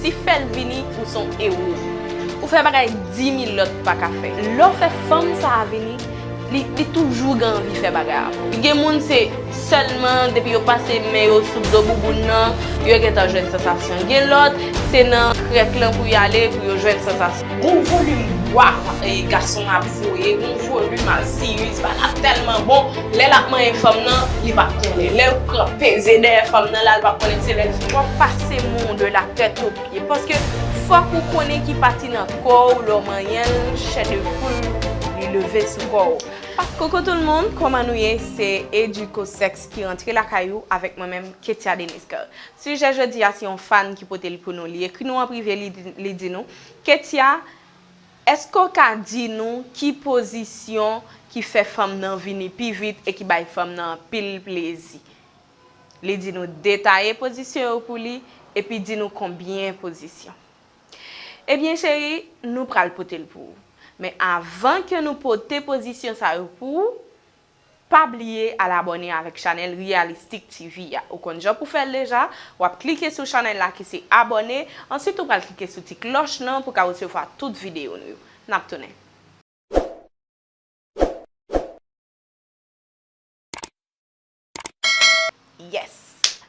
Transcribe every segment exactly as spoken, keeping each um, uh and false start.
Si fè l vini, ou se yon ewo. Ou fè bagay di mil lòt pa ka fè. Lè w fè fanm sa a vini, li, li toujou gen anvi fè bagay avè w. Gen moun se sèlman depi yo pase men yo sou do bouboun nan, yo gentan jwenn sansasyon. Gen lòt, se nan krèk lan pou y ale pou yo jwenn sansasyon. Gon volim bwa, e, gason ap voye, gon volim al siyiz, bagay la tèlman bon, lè l ap manyen fanm nan, li p ap konnen. Lè l pran peze dèyè fanm nan la, li p ap konnen se lè l fin. W ap pase men w de la tèt o pye, paske fòk ou konnen ki pati nan kò w, lè w manyen l, chè de poul, li leve sou kò w. Koukou tout moun, kòman nou ye? Se Educosex ki rantre lakay ou avèk mwen menm, Ketia Deniscar. Sijè jodi a, se yon fan ki pote l pou nou. Li ekri nou an prive, li, li di nou, Ketia, èske w ka di nou ki pozisyon ki fè fanm nan vini pi vit e ki bay fanm nan anpil plezi? Li di nou detaye pozisyon yo pou li, epi di nou konbyen pozisyon. Ebyen, cheri, nou pral pote l pou ou. Men avan ke nou pote pozisyon sa yo pou ou, pa bliye al abòne avèk chanèl Realistic T V a. Ou konn jan pou fè l deja, w ap klike sou chanèl la ki se abòne, answit ou pral klike sou ti klòch lan pou w ka resevwa tout videyo nou yo. N ap tounen. Yes!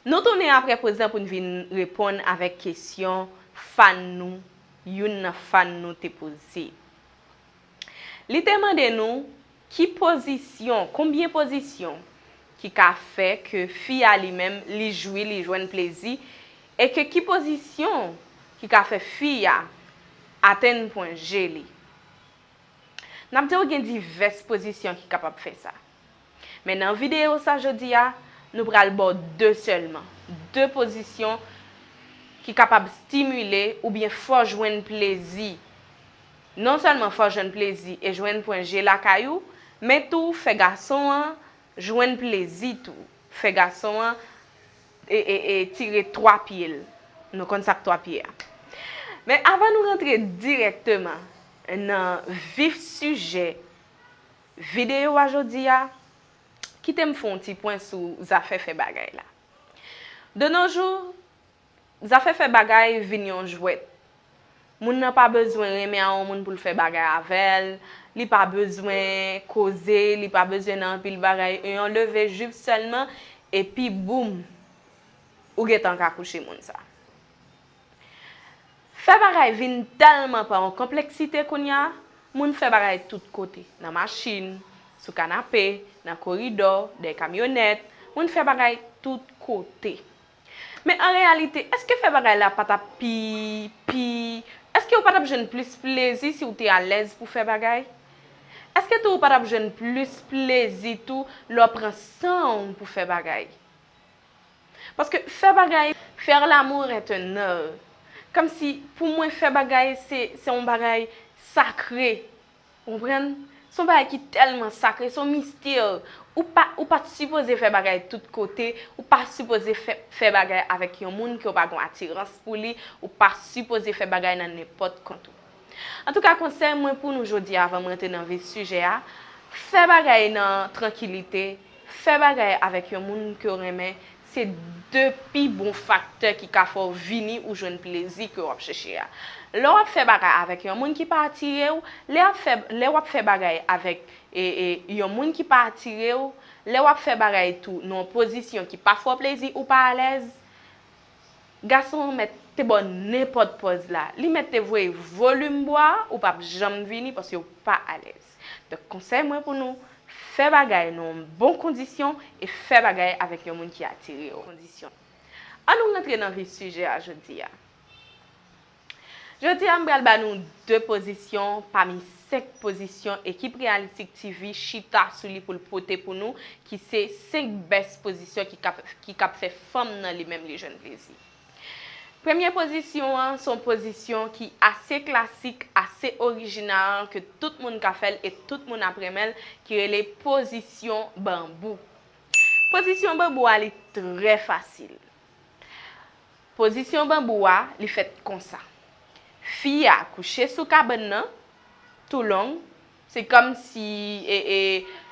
Nou tounen aprè prezan pou n vin reponn avèk kesyon fan nou, youn nan fan nou te poze. Li te mande nou ki pozisyon, konbyen pozisyon ki ka fè ke fi a li menm li jwi, li jwenn plezi, e ke ki pozisyon ki ka fè fi a atenn pwen G li. N ap di w gen divès pozisyon ki kapab fè sa. Men nan videyo sa jodi a, nou pral ba w de sèlman. De pozisyon ki kapab stimile oubyen fè w jwenn plezi. Non sèlman fè w jwenn plezi e jwenn pwen G lakay ou, men tou fè gason an jwenn plezi tou. Fè gason an e, e, e tire twa pye l. Nou konn sa k twa pye a. Men avan nou rantre dirèkteman nan vif sijè videyo a jodi a, kite m fè yon ti pwen sou zafè fè bagay la. De nos jours, zafè fè bagay vin yon jwèt. Moun nan pa bezwen renmen a yon moun pou l fè bagay avè l, li pa bezwen koze, li pa bezwen nan anpil bagay, e yon leve jip sèlman, epi boum, ou gentan ka kouche moun sa. Fè bagay vin tèlman pa yon konpleksite kounye a, moun fè bagay tout kote, nan machin, sou kanape, nan koridò, dèyè kamyonèt, moun fè bagay tout kote. Men an reyalite, èske fè bagay la pa t ap pi, pi, èske ou pa t ap jwenn plis plezi si w te alèz pou fè bagay? Èske tou ou pa t ap jwenn plis plezi tou lè w pran san w pou fè bagay? Paske fè bagay, faire l'amour est un art. Kòmsi, pou mwen, fè bagay, se, se yon bagay sakre. Ou konprann? Se yon bagay ki tèlman sakre, se yon mistè. Ou pa, ou pa t sipoze fè bagay tout kote, ou pa sipoze fè, fè bagay avèk yon moun ke w pa gen atirans pou li, ou pa sipoze fè bagay nan nenpòt kont ou. Antouka, konsèy mwen pou nou jodi a, avan m rantre nan vif sijè a, fè bagay nan trankilite, fè bagay avèk yon moun ke w renmen, se de pi bon faktè ki ka fè w vini ou jwenn plezi ke w ap chèche a. Lè w ap fè bagay avèk yon moun ki pa atire w, lè ap fè, lè w ap fè bagay avèk, e, e, yon moun ki pa atire w, lè w ap fè bagay tou nan yon pozisyon ki pa fè w plezi, ou pa alèz, gason an mèt te ba w nenpòt pòz la. Li mèt te voye volim bwa, ou p ap janm vini paske w pa alèz. Donk, konsèy mwen pou nou, fè bagay nan yon bon kondisyon e fè bagay avèk yon moun ki atire w. Kondisyon. Ann nou rantre nan vif sijè a jodi a. Jodi a, m pral ba nou de pozisyon pami senk pozisyon ekip Realistic T V chita sou li pou l pote pou nou, ki se senk bèst pozisyon ki kab, ki kab fè fanm nan li menm li jwenn plezi. Premye pozisyon an, se yon pozisyon ki ase klasik, ase orijinal, ke tout moun ka fè l e tout moun ap renmen l, ki rele pozisyon banbou. Pozisyon banbou a, li trè fasil. Pozisyon banbou a, li fèt konsa. Fi a kouche sou kabann nan, tou long, se kòmsi, e, e,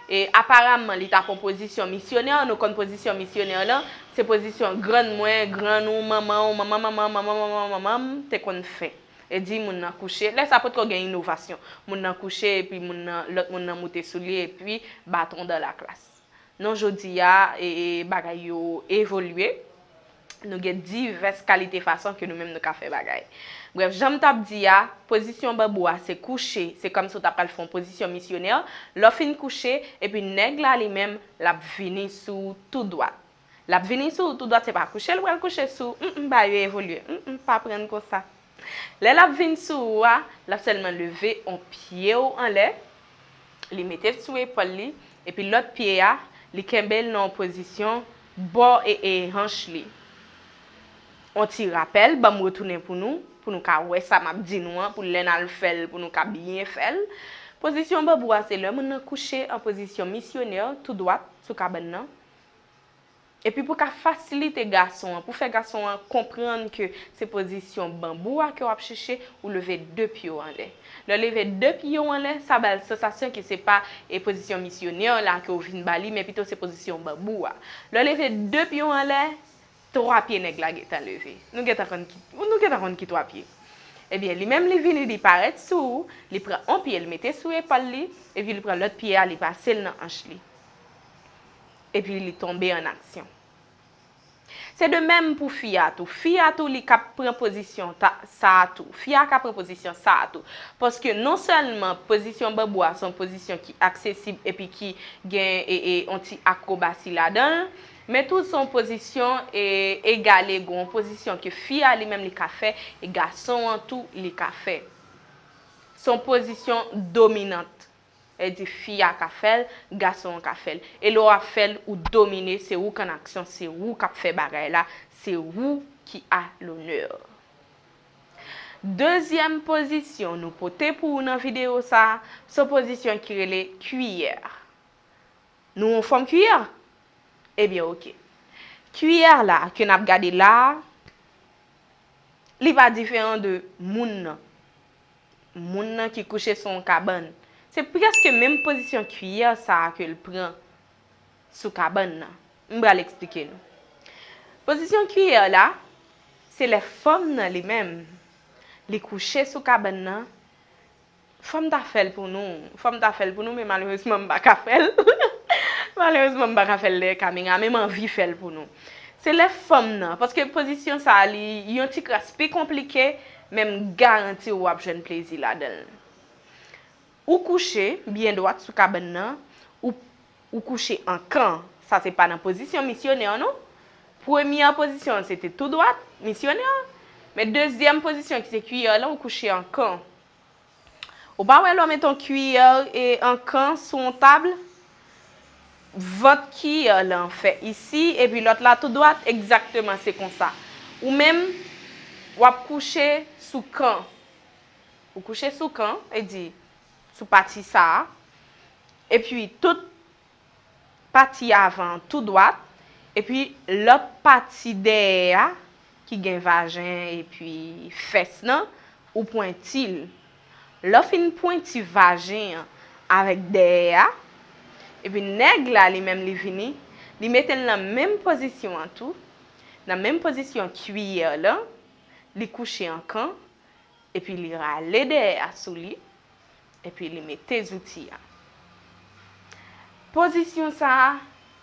E aparamman, li t ap pran pozisyon misyonè. Nou konn pozisyon misyonè lan, se pozisyon grann mwen, grann ou, manman w, manman, manman, manman, manman, manman m te konn fè. E di moun nan kouche. Lè sa potko gen inovasyon. Moun nan kouche, epi moun nan, lòt moun nan moute sou li, epi baton dans la classe. Non, jodi a, e, e, bagay yo evolye. Nou gen divès kalite fason ke nou menm nou ka fè bagay. Brèf, jan m t ap di a, pozisyon banbou a se kouche, se kòmsi w ta pral fè yon pozisyon misyonè. Lè w fin kouche, epi nèg la li menm, l ap vini sou w tou dwat. L ap vini sou w tou dwat, se pa kouche l pral kouche sou w, mm, mm, bagay yo evolye, mm, mm, pa pran l konsa. Lè l ap vin sou ou a, l ap sèlman leve on pye w anlè, li mete l sou epòl li, epi lòt pye a, li kenbe l nan yon pozisyon bò e, e hanch li. On ti rapèl, ban m retounen pou nou, pou nou ka wè sa m ap di nou an, pou lè n al fè l, pou nou ka byen fè l. Pozisyon banbou a, se lè moun nan kouche an pozisyon misyonè, tou dwat, sou kabann nan. Epi pou ka fasilite gason an, pou fè gason an konprann ke se pozisyon banbou a ke w ap chèche, ou leve de pye w anlè. Lè w leve de pye w anlè, sa ba l sansasyon ke se pa, e, pozisyon misyonè la ke w vin ba li, men pito se pozisyon banbou a. Lè w leve de pye w anlè, twa pye nèg la gentan leve. Nou gentan konn ki, nou gentan konn ki twa pye. Ebyen, li menm li vini, li parèt sou ou, li pran on pye, li mete sou epòl li, epi li pran lòt pye a, li pase l nan anch li. Epi li tonbe an aksyon. Se de menm pou fi a tou. Fi a tou, li ka pran pozisyon ta, sa a tou. Fi a ka pran pozisyon sa a tou. Paske non sèlman pozisyon banbou a se yon pozisyon ki aksesib epi ki gen, e, e, yon ti akrobasi ladan l, men tou se yon pozisyon, e, egalego, yon pozisyon ke fi a li menm li ka fè, e gason an tou li ka fè. Se yon pozisyon dominant. E di fi a ka fè l, gason an ka fè l. E lè w ap fè l, ou domine, se ou k an aksyon, se ou k ap fè bagay la, se ou ki a lonè. Dezyèm pozisyon nou pote pou ou nan videyo sa a, se pozisyon ki rele kwiyè. Nou yon fòm kwiyè? Ebyen, oke. Kwiyè la ke n ap gade la a, li pa diferan de moun nan. Moun nan ki kouche sou yon kabann. Se prèske menm pozisyon kwiyè sa a ke l pran sou kabann nan. M pral eksplike nou. Pozisyon kwiyè la, se lè fanm nan li menm, li kouche sou kabann nan, fò m ta fè l pou nou, fò m ta fè l pou nou, men malerezman m pa ka fè l. Malerezman m pa ka fè l dèyè kamera, men m anvi fè l pou nou. Se lè fanm nan, paske pozisyon sa a, li yon ti kras pi konplike, men m garanti w w ap jwenn plezi ladan l. Ou kouche byen dwat sou kabann nan, ou, ou kouche an kan. Sa se pa nan pozisyon misyonè non. Premyè pozisyon an se te tou dwat, misyonè. Men dezyèm pozisyon ki se kwiyè lan, ou kouche an kan. Ou pa wè lè w met yon kwiyè, e, an kan sou yon tab? Vant kwiyè lan fè isi, epi lòt la tou dwat, egzakteman se konsa. Ou menm, w ap kouche sou kan. Ou kouche sou kan, e di, sou pati sa a. Epi tout pati avan an tou dwat, epi lòt pati dèyè a, ki gen vajen epi fès lan, ou pwenti l. Lè w fin pwenti vajen an avèk dèyè a, epi nèg la, li menm, li vini, li mete l nan menm pozisyon an tou, nan menm pozisyon kwiyè lan, li kouche an kan, epi li rale dèyè a sou li, epi li mete zouti a. Pozisyon sa a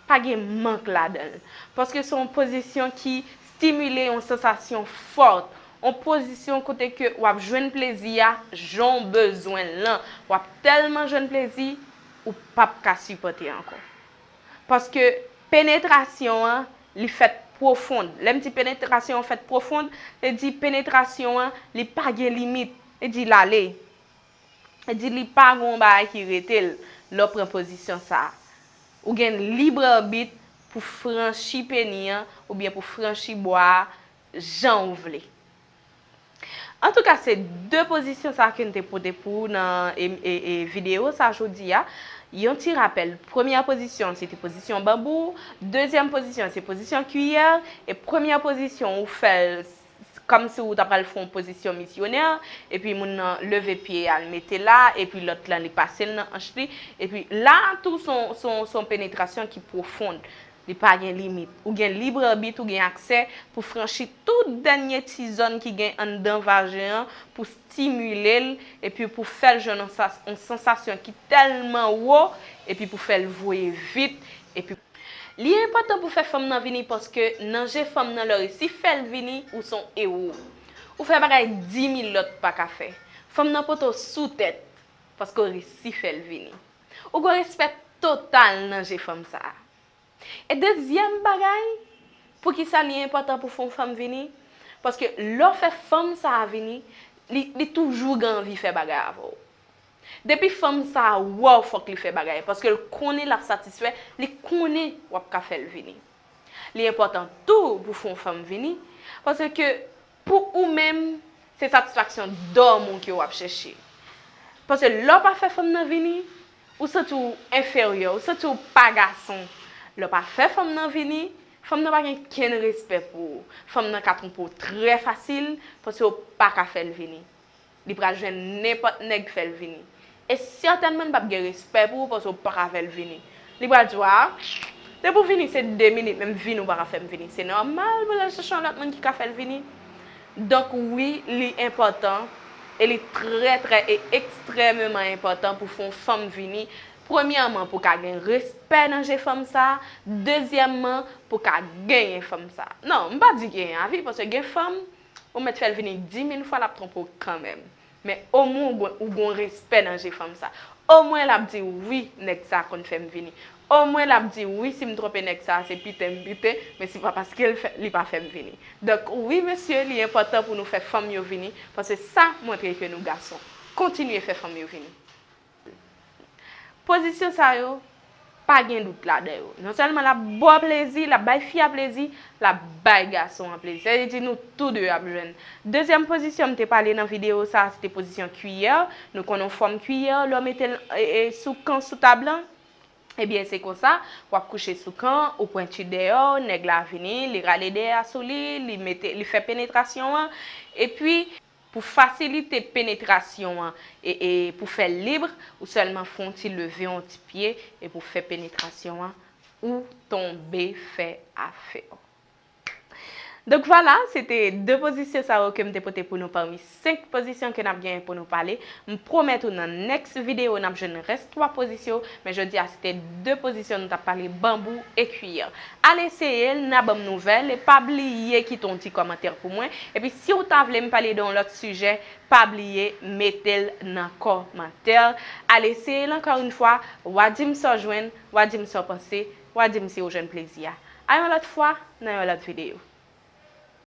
pa gen mank ladan l, paske se yon pozisyon ki stimile yon sansasyon fò, yon pozisyon kote ke w ap jwenn plezi a jan w bezwen l lan, w ap tèlman jwenn plezi, ou p ap ka sipòte ankò. Paske penetrasyon an, li fèt pwofon. Lè m di penetrasyon an fèt pwofon, se di penetrasyon an, li pa gen limit. E di l ale. E di li pa gen yon bagay ki rete l lè w pran pozisyon sa a. Ou gen lib abit pou franchi peni an oubyen pou franchi bwa a jan w vle. Antouka, se de pozisyon sa ke n te pote pou ou nan, e, e, e, videyo sa jodi a. Yon ti rapèl, premyè pozisyon se te pozisyon banbou, dezyèm pozisyon se pozisyon kwiyè, e premyè pozisyon ou fè l s-, Kòmsi ou ta pral fè yon pozisyon misyonè, epi moun nan leve pye al mete la, epi lòt lan li pase l nan anch li, epi la tou se yon, se yon, se yon penetrasyon ki pwofon. Li pa gen limit. Ou gen lib abit, ou gen aksè pou franchi tout dènye ti zòn ki gen anndan vajen an, pou stimile l, epi pou fè l jwenn yon sans-, yon sansasyon ki tèlman wo, epi pou fè l voye vit, epi li enpòtan pou fè fanm nan vini paske nan je fanm nan lè w resi fè l vini, ou se yon ewo. Ou fè bagay dimil lòt pa ka fè. Fanm nan pote w sou tèt paske w resi fè l vini. Ou gen respè total nan je fanm sa a. E dezyèm bagay, poukisa li enpòtan pou fè yon fanm vini? Paske lè w fè fanm sa a vini, li, li toujou gen anvi fè bagay avè w. Depi fanm sa a wè w, fòk li fè bagay, paske l konnen l ap satisfè, li konnen w ap ka fè l vini. Li enpòtan tou pou fè yon fanm vini, paske pou ou menm, se satisfaksyon dòm ou ke w ap chèche. Paske lè w pa fè fanm nan vini, ou santi w enferyè, ou santi w pa gason. Lè w pa fè fanm nan vini, fanm nan pa gen kenn respè pou ou. Fanm nan ka twonpe w trè fasil, paske w pa ka fè l vini. Li pral jwenn nenpòt nèg fè l vini. E sètènman, li p ap gen respè pou ou paske w pa ka fè l vini. Li pral di w, a, depi w vini se de minit, menm vini w pa ka fè m vini. Se nòmal pou l al chèche yon lòt moun ki ka fè l vini. Donk, wi, li enpòtan, e li trè, trè, e ekstrèmeman enpòtan pou fè yon fanm vini. Premyèman, pou ka gen respè nan je fanm sa a. Dezyèmman, pou ka genyen fanm sa a. Non, m pa di genyen avi, paske gen fanm, ou mèt fè l vini dimil fwa, l ap twonpe w kanmenm. Men omwen ou gon, ou gon respè nan je fanm sa. Omwen l ap di, wi, nèg sa konn fè m vini. Omwen l ap di, wi, si m twonpe nèg sa, se pite m pite, men se pa paske l fè, li pa fè m vini. Donk, wi, mesye, li enpòtan pou nou fè fanm yo vini, paske sa montre ke nou gason. Kontinye fè fanm yo vini. Pozisyon sa yo, pa gen dout ladan yo. Non sèlman l ap ba w plezi, l ap bay fi a plezi, l ap bay gason an plezi. Sa vle di nou tou de ap jwenn. Dezyèm pozisyon m te pale nan videyo sa a, se te pozisyon kiyè. Nou konnen yon fòm kiyè, lè w mete l, e, e, sou kan, sou tab lan. Ebyen, se konsa, w ap kouche sou kan, ou pwenti dèyè w, nèg la vini, li rale dèyè a sou li, li mete, li fè penetrasyon an, epi pou fasilite penetrasyon an e, e pou fè l lib, ou sèlman fè yon ti leve yon ti pye e pou fè penetrasyon an, ou tonbe fè afè w. Donk vwala, se te de pozisyon sa yo ke m te pote pou nou pami senk pozisyon ke n ap genyen pou nou pale. M pwomèt ou nan next videyo n ap jwenn rès twa pozisyon, men jodi a se te de pozisyon nou t ap pale, banbou e kiyè. Al eseye l, n a ban m nouvèl, e pa bliye kite yon ti kòmantè pou mwen. Epi si w ta vle m pale de yon lòt sijè, pa bliye mete l nan kòmantè. Al eseye l ankò yon fwa, w a di m sa w jwenn, w a di m sa w panse, w a di m si w jwenn plezi a. A yon lòt fwa, nan yon lòt videyo.